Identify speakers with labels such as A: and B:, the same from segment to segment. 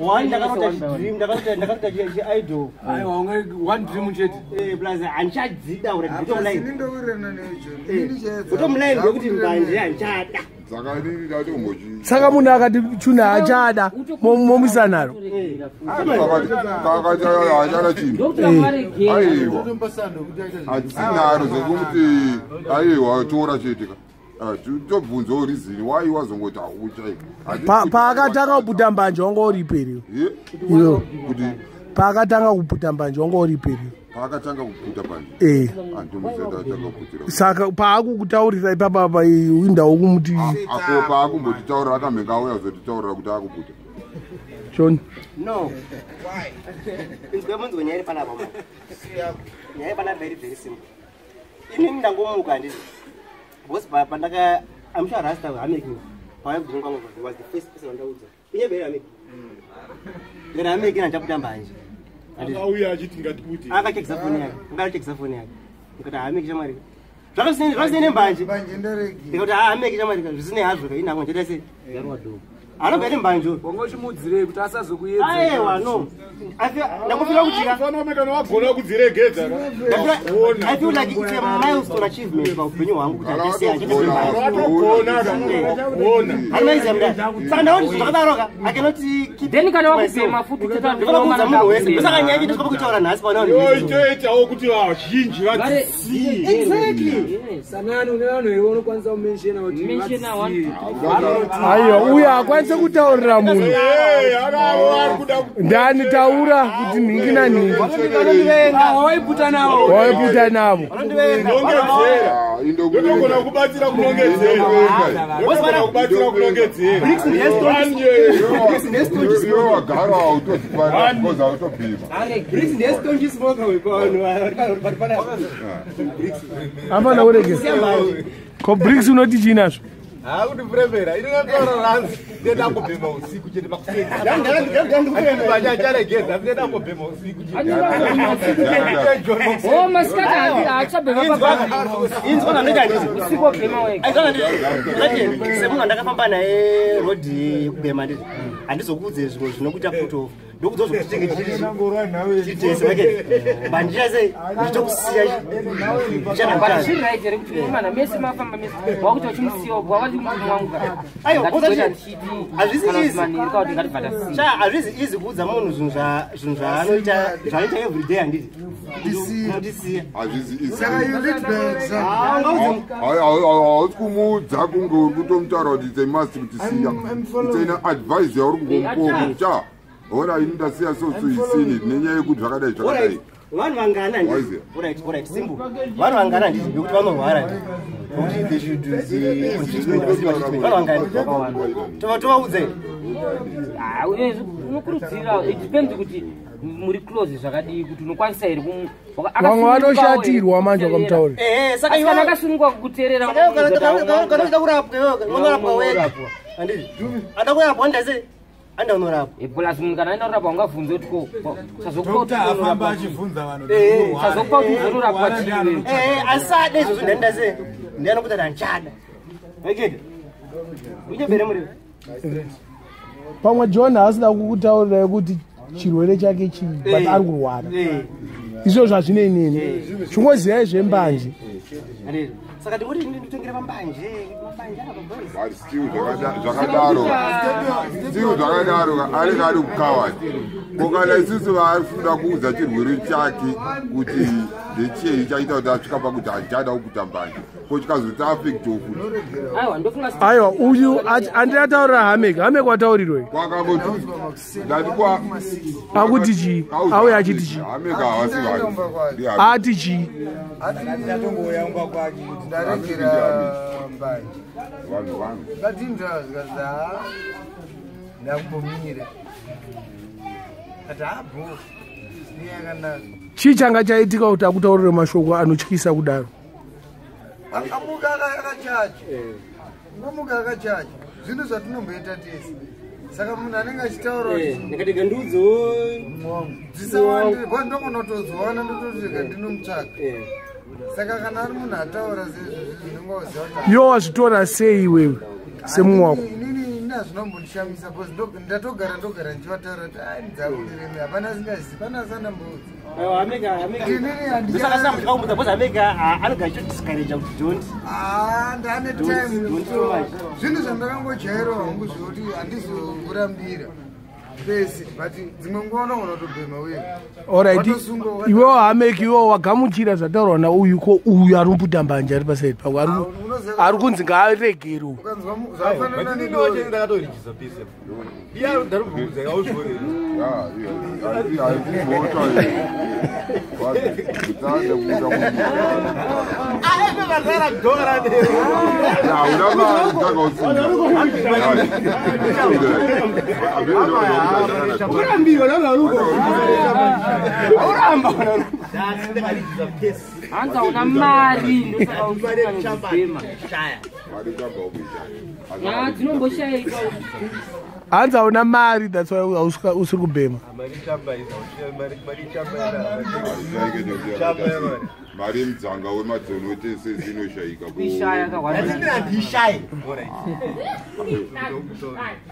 A: One ndakarota chidream, ndakarota chiidol.
B: Aiwa, unge one dream chete.
A: Plus handichadzida ura
C: Asi ndindowirirana nejo.
A: Bottom line ndekuti mbanje handichada.
D: Saka inini ndatombochi
E: Saka munhu akati chuna haachada, momuisa naro?
D: Kakati hachada chinhu.
F: Ndokuti varegera.
D: Aiwa, hatisina zvekumuti aiwa, tora chete ka. Ah, tobvunzawo reason why wazongoti hauchai.
E: Paakatanga kuputa mbanje wanga uripo here iwewe?
D: Kuti?
E: Paakatanga kuputa mbanje wanga uripo here?
D: Paakatanga kuputa mbanje?
E: Eh.
D: Handimusati atanga kuputira.
E: Saka paakukutaurira ipapapa, indawo kumuti?
D: Ako paakumbotitaurira, akamhenge auya kuzotitaurira kuti akuputa.
E: John.
A: No, inzwe, munzwe, nyaya iri panapa ma, nyaya iri panapa iri very simple. Inini ndangomuka, handiti? Because pandaka, I'm sure Rasta Hameki paakudini kwangu was the first person wandaudza inyeberi Hameki, ndikati, "Hameki, handichaputa mbanje."
G: Akauya achiti ngatikuti.
A: Akachekisa foni yake, angachekisa foni yake. Ndikati, "Hameki shamwari, zvakasinei nembanje."
C: Mbanje ndaregi.
A: Ndikati, "Hameki shamwari, zvisinei hazvo ka, inhango nchaita sei, anobva ine mbanje."
B: Wanga uchimuudzirei kuti asazokuedza?
A: Aiwa, no, ndangofira kuchika.
G: Fanome kana wagona kudziregedza ka.
A: I feel like it's a milestone achievement paupenyu hwangu kuti handisiya.
G: Watogona ka, kuona.
A: Hanimaiziva mudai, saka ndaona zvinhu zvakadaro ka, I cannot keep
F: Then kana
A: to myself.
F: wakubhema futi.
A: Ndinofanira kuudza munhu wese, saka nyaya yacho ndosvika kutaura nhasi pana vanhu
G: Yo
A: vese.
G: itoitawo kuti vazhinji vadziziye.
A: Exactly.
B: Sanani, une vanhu here unokwanisa kumenshena kuti
F: Menshena one,
B: vadziziye?
F: two, three.
E: Aiwa, uyo hakwanisi kutaurira munhu.
G: Eh, akavo ari kuda.
E: Ndani, taura kuti nhingi nanhingi.
A: Vanondivenga.
B: Ah, waiputa navo.
E: Waiputa navo.
A: Vanondivenga.
G: Nongedzera. Ndotogona kubatsira kunongedzera. Ndotogona kubatsira kunongedzera.
A: Bricks ndiye
D: Iwe wagara autozifanira because autobhima.
A: Bricks ndiye stongy smoker wepanhu vari panapa.
E: Afana kuregera ko Bricks, unoti chii nazvo?
H: Hakuti furemera inonataura ranzi ndenda kubhema usiku chete makuseni, acharegedza, ndenda kubhema usiku.
F: Oh, masikati haachabhema papa.
A: Inzwa, ndandoita handiti?
F: Usiku wabhema wega.
A: Aizvati semunhu andakafamba naye rodhi yekubhema, nditi handizokuudze zvimwe zvinokuita put off, ndokudza zvokuti tenge chiri tese meke mbandira sei, ndichitokusiya.
F: But zviri right here kuti mukomana mese mafamba mese, wakuti uchimusiya wati murume wangu?
A: Aiwa,
F: Ngatigoita
A: hazvisi
F: tichiti kana
A: easy.
F: kuti manheru kana kuti ngatibva tasiya.
A: Sha, hazvisi easy kuudza munhu zvinhu zvaanoita everyday, handiti? Mutisiya.
D: Hazvisi.
C: Saka you lead by example.
D: Hausi kumuudza kunge uri kutomutaura kuti it's a must kuti siya.
C: I'm following.
D: It's an advice yauri kungomupawo kuti cha, ora ini ndasiya so so isini nenyaya yekuti zvakadai zvakadai.
A: Alright, vanhu vangana, handiti?
D: Waiziya.
A: Alright, simple, vanhu vangana, handiti, vekuti vanorwara, handiti, nokuti they should be on treatment, vasiri patreatment, vanhu vangani tovaudza here?
F: Ah, unokurudzira, it depends kuti muri close zvakadii, kuti unokwanisa here
E: Vamwe vanoshatirwa manje wakamutaurira.
A: Ehe, saka
F: Asi kana
A: iwe
F: akasunungwa kukuteerera.
A: Saka iwe kana uchida kurapwa, iwewe unorapwa wega, handiti? Ada kurapwa, ndase anda unorapwa.
F: Plus munhu kana aenda kurapwa, ungabvunze kuti ko chazokupa kuti
H: Dokta afamba
F: unorapwa chii?
H: achibvunza vanhu.
F: Chazokupa kuti uzonorapwa chii iwewe?
A: Ehe, asade izvozvo, ndandase ndianokuti ati handichada wekete unyebere muriwo.
E: Pamwe John haasida kukutaurirai kuti chirwere chake chii, but ari kurwara. Izvo zvazvinei neni, chingoziyai zvembanje.
A: Handiti? Saka ndingoti nditengere pambanje, mambanje apa, boys.
D: But still zvakadaro, still zvakadaro, anenge ari kukawani ko kana isusu vaari kuudza chirwere chake kuti ndechei chaita kuti asvika pakuti handichada kuputa mbanje, ko chikazoti affectwo futi?
F: Aiwa, ndofunga
E: Aiwa, uyu handina taurira Hamek. Hamek wataurirwei?
D: Kwakangoti ndati kwa
E: Akuti chii? Auya achiti chii?
D: Hamek havasi vanhu.
E: Ati chii?
H: Ndatongoya umba kwake kuti
C: Ndaregera mbanje.
D: Vanhu vangu.
C: Ngatindra zvikati, ha, ndakumbomira. Ati habo niyakanaka.
E: Chii changa chaitika kuti akutaurire mashoko anotyisa kudaro?
C: Akamuka akachacha, ngomuka akachacha, zvinhu zvatinomboita tese. Saka munhu anenge achitaura kuti
A: Ndikati gandudzo.
C: Dzisawandire kwa, ndokunotozowana, ndotosvika ndinomutsvaka. Saka kana ari munhu ataura seizvozvi, ndinonga uziva kuti
E: Iwe wazvitora sei iwewe semumwe wako?
C: Inini Ini hazvinombondishamisa because ndatogara ndogara ndichivataura kuti ai ndidzakutiremi, hapana asingazivi, pana asandamboudza.
A: Ndosakasamutikakumudza because ameka anogara achitodiscourage kuti don't.
C: Ah, ndane time.
A: Don't too much.
C: Zvinhu zvandakangojairawo hangu zvekuti handizokurambira pese, but dzimwe nguva unogona kutobhema uye
E: Alright.
C: Watosunga
E: Iwewo hameki, iwewo wagamuchira zvataurwa nauyu, ko uyu ari kuputa mbanje ari pasaidi pako ari kunzi ngaaregere uyu.
C: Ukanzwa zvafanana nedoro.
H: Ndakatorijisa pese iye ndarubvunza kauzvoreri.
F: Hanzi hauna mari, ndosaka usina kubhema, dzinomboshaika.
E: Hanzi hauna mari, that's why usiri kubhema.
D: Mari yemudzanga wemadzono tese inoshaika.
F: Kuishaya
A: Handishayi.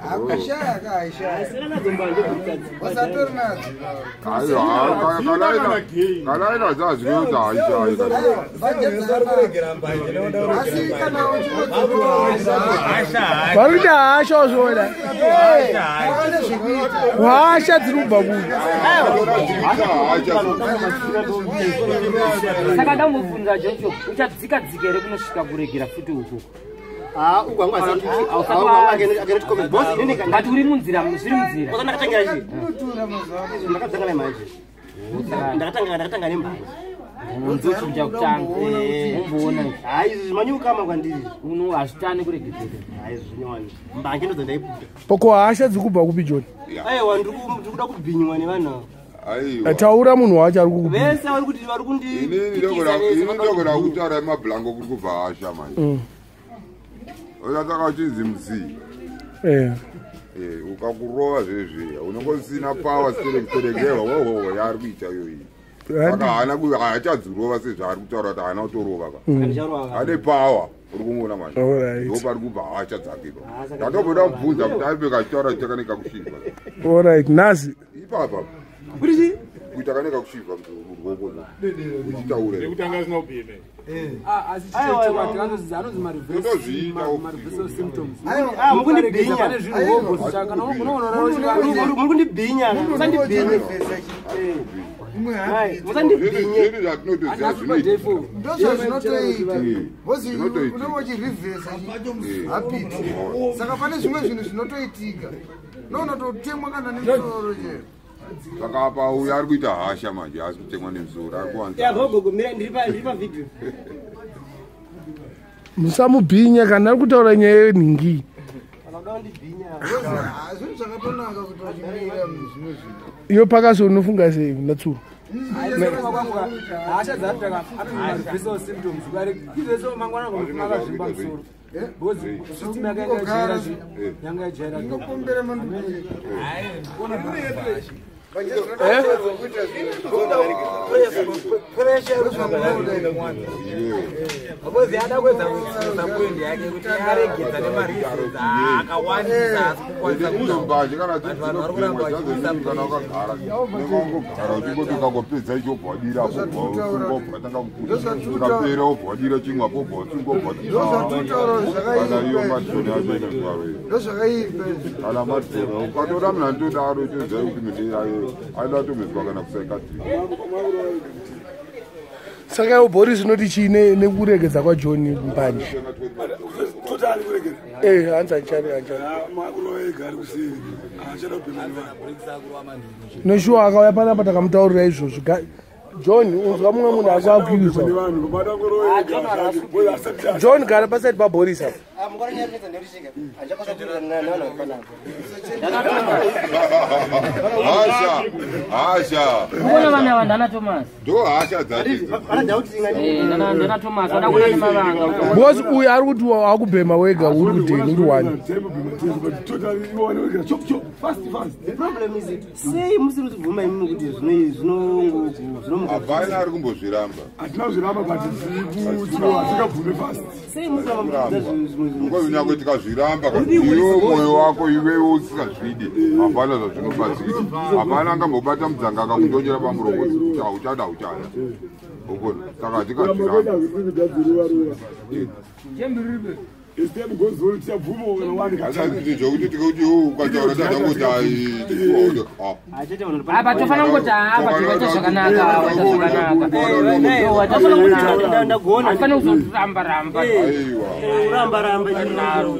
C: Hakushaya ka, haishaya, wasatori nadzo.
D: Kana ainadzo hazvinoti haishaika.
C: Asi kana
E: Vari kuti hasha wazviona,
C: uchine zvekuita.
E: hasha dziri kubva kupi?
F: Saka ndambobvunza Jocho, uchadzika dzika here kunosvika kuregera futi uku?
A: Ah, uku hangu
F: But uri munzira, zviri munzira.
A: ndakatangira chi
C: Inotura mazuva ano.
A: Ndakadzanga nemhanje, ndakatanga nembanje.
F: Ndochinja kutanga umboona.
A: Hai, izvi zvimanyukama kwandiri.
F: Uno hazvitani kuregedzera.
A: Hai, zvinyowani mbanje ndodzo ndaiputa.
E: Poko hasha dziri kubva kupi, John?
A: Aiwa, ndiri kuda kubhinywa nevanhu ava.
D: Aiwa.
E: Taura munhu wacho ari kukubhinya.
A: Vese vari kuti vari kundi
D: Inini ndogona kutaura yemablango kuri kubva hasha manje. Usataka uchinzi muzii. Ukakurova zvezve unenge usina power sterekuteregerwa wohoho yaari kuita iyoyi. Saka haana haachadzirova sezvaari kutaura kuti haana kutorova ka. Ane power, uri kumuona manje.
E: Alright.
D: Ndo pari kubva hasha dzake ipa. Ndatomboda kubvunza kuti aibe kachitaura chitakaneka kushiva.
E: Alright, nazi.
D: Ipapa kuita kaneka kushiva ruoko uchitaura.
G: Nekutanga asina kubhema.
B: Asi chichokwadi anonzi ma-reversal symptoms.
A: Ah, mukundibhinya.
B: Pane zvinhu hobho kana unoona.
A: Muri kundibhinya, musandibhinye. Hai, musandibhinye.
D: Zvinhu zvatinotoziva zvinoitika.
C: Ndozvazvinotoita because
D: Zvinotoitika.
C: unenge uchirivhesa habit, saka pane zvimwe zvinhu zvinotoitika nounototemwa kana nemusoro chero.
D: Saka apa uyu ari kuita hasha manje, haasi kutemwa nemusoro, ari kuwanza.
A: Ya, gogogo mira, ndiri pavhidhiyo.
E: Musamubhinya kana ari kutaura nyaya yenhingi.
A: Kana kuda kundibhinya.
C: Ah, zvinhu zvakatonaka kuti uchimira zvimwe zvinhu.
E: Iyo pakaso unofunga sei, natsuro?
B: Hasha dzataka anonzi ma-reversal symptoms, izveso mangwana akazvimba musoro because system yake yanga yajaira yanga yajaira.
C: Ingopombera mandukire.
H: Because ada kuedza kuisa point yake kuti aregedza nemareasons akawandisa, asi kukwanisa.
D: Mbanje kana dzinobhemwa dzazonini, kana wakagara unenge wangogara uchingoti ukangopedza ichi wobva wadira apo, wobva wobva watanga kuputa, ukapera wobva wadira chimwe apo, wobva watsunga, wobva.
C: Ndozvatutaura.
D: Kana iyo madhoni acho inazvaro iyo.
C: Ndozvakaipa izvi.
D: Kana madhoni ukatora munhu anotodaro, toziva kuti munhu ayo aida kutomedzwa kana kusaikatiri.
E: Saka iwo Boris unoti chii nekuregedza kwaJohn mbanje?
I: Totally kuregera.
E: Hanzi handichari, handichari.
I: Makurova ega ari kuseri, haachada kubhema nevanhu.
E: Neshuwa akauya panapa takamutaurira izvozvo. John, unzwa mumwe munhu akuakuusa.
I: Nevanhu madangorova ega zvake because asati.
E: John, gara pasaidi paBoris apa.
A: Mukora nyaya ndeuchinga handichakwanisa kuwirirana nevanhu vari panapa.
D: Hasha, hasha.
F: Kuona vana ava ndana Thomas.
D: Ndo hasha dzacho.
F: Ndana Thomas vada kuona nemavanga.
E: Because uyu ari kuti wakubhema wega, uri kudeni uri one.
A: The problem is, sei musiri kutibvuma imimi kuti zvinomuka?
D: Hapana ari kumbozviramba.
I: Hatina kuzviramba, but tiri kuti hatingabvume fast.
A: Sei musiri kuudza zvimwe
D: Ukazinyangwe tikazviramba iwe mwoyo wako iwewe usingazvidi, hapana zvazvinobatsira. Hapana angambobata mudzanga akakundonyera pamuromo kuti hauchada, hauchada, ukona. Saka tikazviramba. Zvokuti tikuti ukataura tadangoti
F: Apa tofanira kungoti apa tikaita zvakanaka, waita zvakanaka, waita zvakanaka.
A: Ndagona.
F: Hatifaniri kuzoramba ramba.
D: Aiwa.
A: Uramba ramba.
F: Naro.